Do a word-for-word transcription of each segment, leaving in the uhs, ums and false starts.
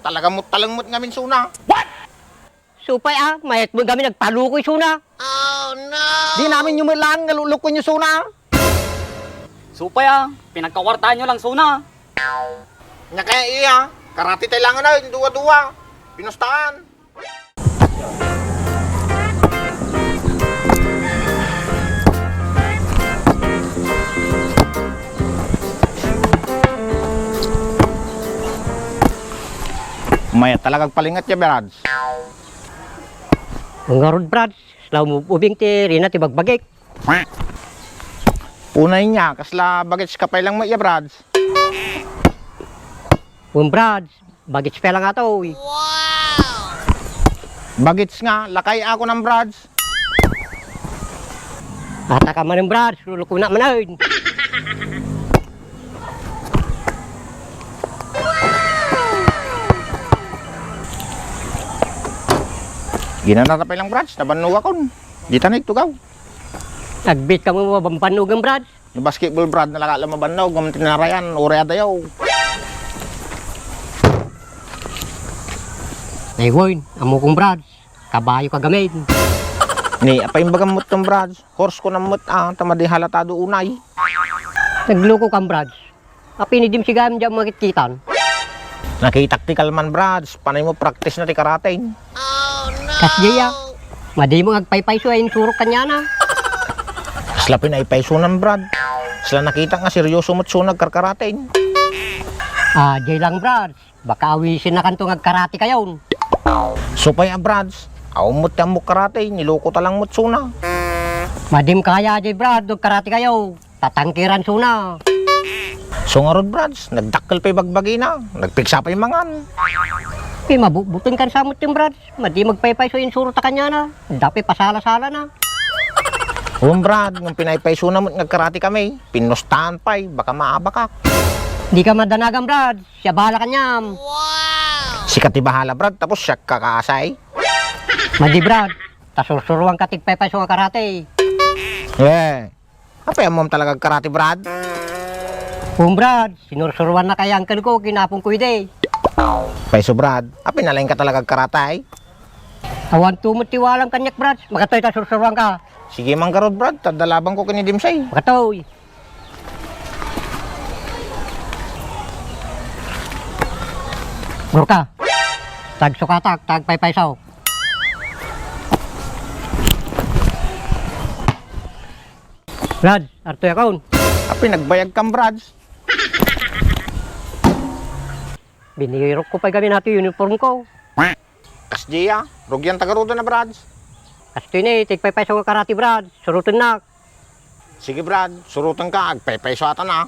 Talaga met taleng met ngamin suna. Supay a, mayat met ngamin agpalukoy suna. Di namin yumelan nga lulukoy nyo suna. Supay a, pinagkakuartaan nyo lang suna. Nya kaya iya, karate tayo lang na, yung duwa-duwa. Pinustaan. Mayat talaga agpalingat ya, Brads. Ngarud, Brads, la um-, ubing ti rina ti bagbagik. Unay nya, kasla bagets ka pay lang met ya, Brads? Wen, Brads, bagets pay lang atoy. Bagets nga, lakay ako ng Brads. Ata ka manen, Brads, lulukuna manen. Ginanata pay lang, Brads, nabannogakon. Di ta nagtugaw. Agbit ka mo mabambannogan, Brads. No basketball, Brad, nalaka la mabannog, ngem tinarayan, uray adayo. Ay, wen, ammokon, Brad. Kabayo ka gamin. Ni, apay imbagam met ken, Brad? Horse ko na met, ah, ta madi halatado unay. Nagluko kan, Brad. Apay ni dim sigam diay makitkitan. Nakitak ti kalman, Brad. Panay mo practice na ti karate. Kasdiay a. Madi mo agpaypayso a insurok kaniana. Kasla pinaypaysonan, Brad. Kasla nakitak nga seryoso met suna agkarkarate. Ah, diay lang, Brad. Baka awisen na kanto nga agkarate kayon. Supay a, Brad. Awan met ti ammok karate, niluko ta lang met suna. Madim kaya diay, Brad, no agkarate kayo. Tatangkiran suna. So ngarud, Brads, nagdakkel pay bagbagina, nagpigsa pay mangan. Ti mabutbuteng kan samot ti Brads, madi magpaypayso insuro ta kaniana, dapay pasala-salana. Wen, Brad, ngem pinaypaysona met nga agkarate kami, pinustaan pay, baka maabakak. Di ka madanagan, Brad, siya bahala kaniam. Sika ti bahala, Brad, tapos siak kakaasay. Madi, Brad, ta sursuruan ka ti agpaypayso nga karate. Eh, Apay, ammom talaga agkarate, Brad? Wen, Brad, sinursuruan na kay uncle ko, kinapon ko idi. Payso, Brad, apay nalaing ka talaga agkarate, ay? Awan tumot ti walam kaniak, Brad. Makatoy ta sursuruan ka. Sige man garud, Brad, ta adda labang ko ken ni Dimsay. Makatoy. Gurka. Tagsukatak, tagpaypayso. Brad, artoy akon. Apay nagbayag kan, Brad? Binirok ko pay kami na ti uniform ko. Kasdiay a, rugian ta garuden a, Brad. Kastoy ni, ti agpaypayso nga karate, Brad. Surutennak. Sige, Brad, surutenka, agpaypayso ata na.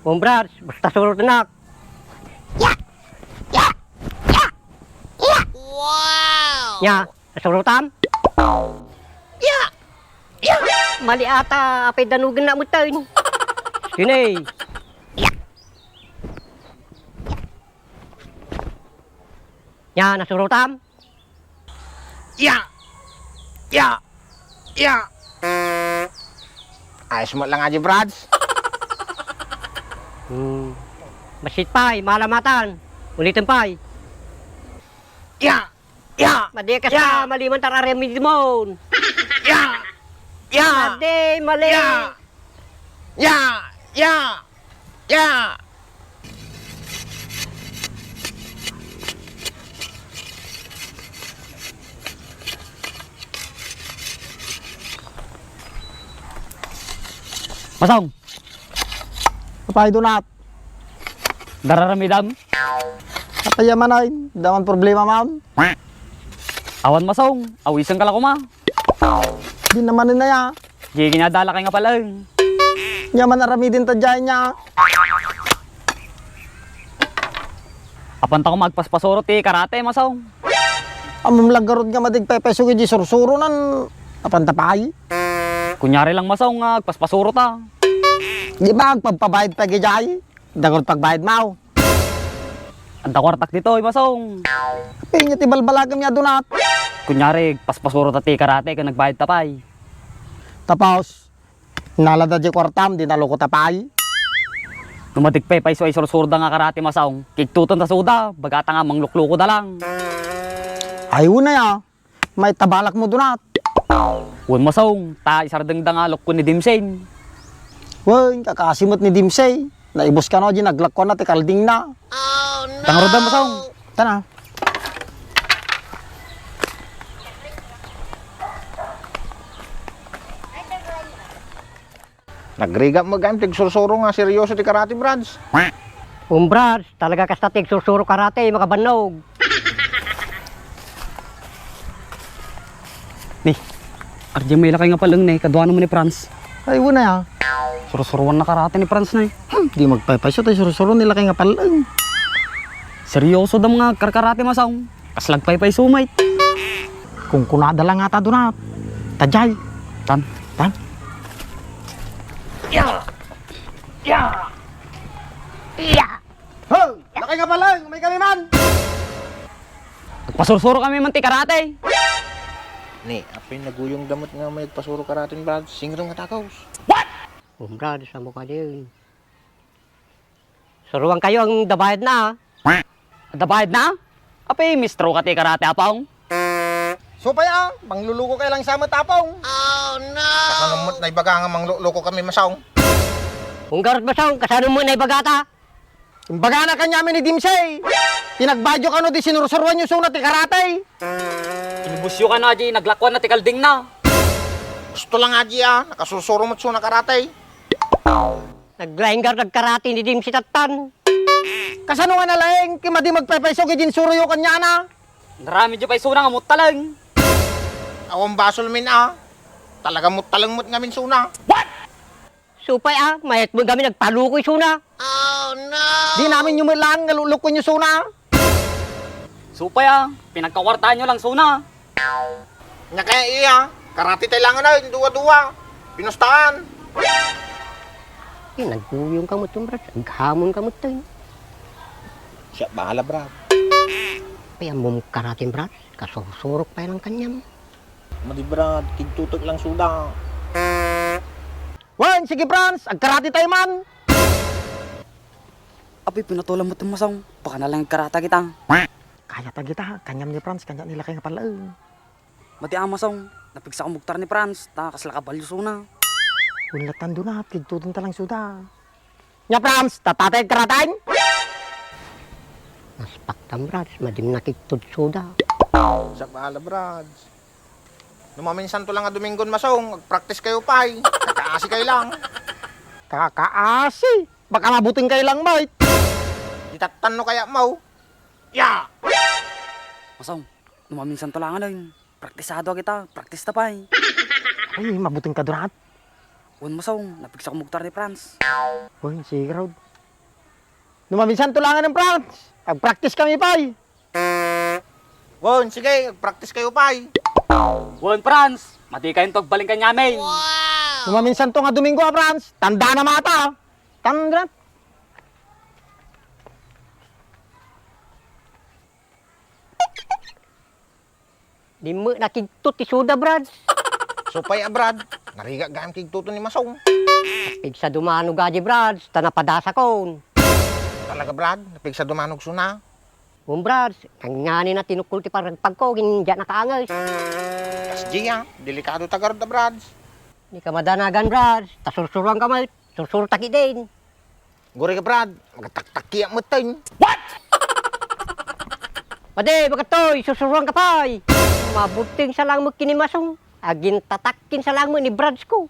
Wen, Brad, basta surutennak. Ya! Ya! Ya! Ya! Wow! Nya, nasurutam? Ya! Ya! Mali ata, apay danugen na met tayo. Sine? Nya, nasurutam? Ya! Ya! Ya! Ayos met lang diay, Brads. Hmm. Bassit pay, malamatan. Uliten pay. Ya! Ya! Madi ka sa mali man ta aramidmon. Ya! Ya! Madi, mali. Ya! Ya! Ya! Ya! Masong! Apay, Donat? Dararamidam? Apay, amanay, daman problema, ma'am. Awan, Masong, awisenka la koma. Di naman na ya. Di kinadala kay nga palaeng. Nya man aramiden ta diay nya. Apan ta koma agpaspasuro ti karate, Masong. Ammom la garud nga madi agpaypayso iti sursuronan, apan ta pay. Kunyari lang, Masong, nga agpaspasuro ta. Di ba agpagpabayad pay diay? Dagor pagbayad mo. Adda kuartak ditoy, Masong. Apay nga ti balbalagem nga adunat. Kunyari, agpaspasuro ta ti karate ken nagbayad ta pay. Tapos, nalada diay kuartam, di naluko ta pay. No madi pay payso a isursurda nga karate, Masong, kigtuton ta suda, bagata nga manglukluko da lang. Ay, wen aya. Maitabalak mo, Donat. Wen, Masong, ta isardengda nga lukkon ni Dimsey. Wen, kakaasi met ni Dimsey. Naibus kano diay naglakkuanna ti kaldingna. Tangarudam, Masong. Tana. Nagrigat met gayam ti agsursuro nga serioso ti karate, Brads. Um, Brads, talaga kasta ti agsursuro karate, makabannog. Ni, ardiay may lakay nga pal-eng ni, kaduana met ni Franz. Ay, wen aya. Sursuruanna karate ni Franz na eh. Hmm, di magpaypayso tay sursuro ni lakay nga pal-eng. Serioso da nga karkarate, Masong. Kasla agpaypayso met. Kunkunada lang ngata, Donat. Tadjay. Tan. Tan. Ya! Ya! Ya! Hoy! Lakay nga pal-eng, may kami man! Agpasursuro kami man ti karate. Ni, apay naguyongda met nga may agpasuro karate, Brads. Singrem nga takos. What? Um, Brads, amo kadi. Suruankayo, adda bayadna, ah. Adda bayadna? Apay, mistro ka ti karate, Apong? Supay, ah, mangluluko kay lang sa met, Apong. Oh, no! Kasano met naibaga nga mangluluko kami, Masong? Unggarot, Masong, kasano met naibaga ta? Imbagana kaniamin ni Dimsey. Ti nagbayadyo kano di sinursuruanyo suna ti karate. Inibusyo kano, adi, naglakkuanna ti kaldingna. Gusto lang, adi, ah, nakasursuro met suna karate. Naglaing garud agkarate ni Dimsey tattan. Kasano nga nalaing? Ket madi magpaypayso ket insuroyo kaniana. Naramidyo pay suna nga muttaleng. Awan basol min a. Talaga muttaleng met ngamin suna. What? Supay a, mayat met ngamin agpalukoy suna. Oh, no! Di namin met laeng nga lulukoenyo suna. Supay a, pinagkakuartaanyo lang suna. Ania kaya iya, karate tay langen ay, dua-dua. Pinustaan. Eh, naguyong ka met, Brad. Aghamon ka met, eh. Siak bahala, Brad. Pay ammom karate, Brad. Kasursurok pay lang kaniam. Madi, Brad. Kigtutok lang suda. Wen, sige, Franz. Agkarate tay man. Apay, pinatulam met, Masong. Baka na lang agkarate kita. Kayat a kita, kaniam ni Franz, kaniak ni lakay nga pal-eng. Madi a, Masong, napigsa ko mugtar ni Franz, ta kasla kabalyo suna. Wen lattan, Donat, kigtuton ta lang suda. Nia, Franz, tatay karatan? Naspaktam, Franz, madim nakigtud suda. Siak bahala, Franz. No maminsan to lang a Domingon, Masong, agpraktis kayo pay. Kakaasi kayo lang. Kakaasi? Baka mabuteng kayo lang, mate. Di tattan no kaya mo. Ya! Masong, no maminsan to lang, ano yun? Praktisado kita, praktis ta pay. Ay, mabuteng ka, Donat. Wen, Masong, napigsa ko mugtar ni Franz. Uy, sige, Rod. No maminsan to lang, ano, Franz? Agpraktis kami pay. Wen, sige, agpraktis kayo pay. Wen, Franz, madi kayo to agbalin kaniami. No maminsan to nga Domingo, ah, Franz. Tanda na mata. Tanda. Di met nakigtut ti suda, Brad. Supay a, Brad. Narigat gayam kigtuton ni Masong. Napigsa dumanog adi, Brad, ta napadasakon. Talaga, Brad? Napigsa dumanog suna? Wen, Brad. Kanganina tinukkol ti paragpagko, ken diak nakaanges. Kasdi a, delikado ta garud a, Brad. Di ka madanagan, Brad. Ta sursuruan ka met. Sursurta ketdin. Guri ka, Brad. Magataktakkiak metten. What? Padi, bagatoy, susuruan ka pay. Mabuteng sa lang met ken ni Masong. Agintatakkin sa lang met ni Brads ko.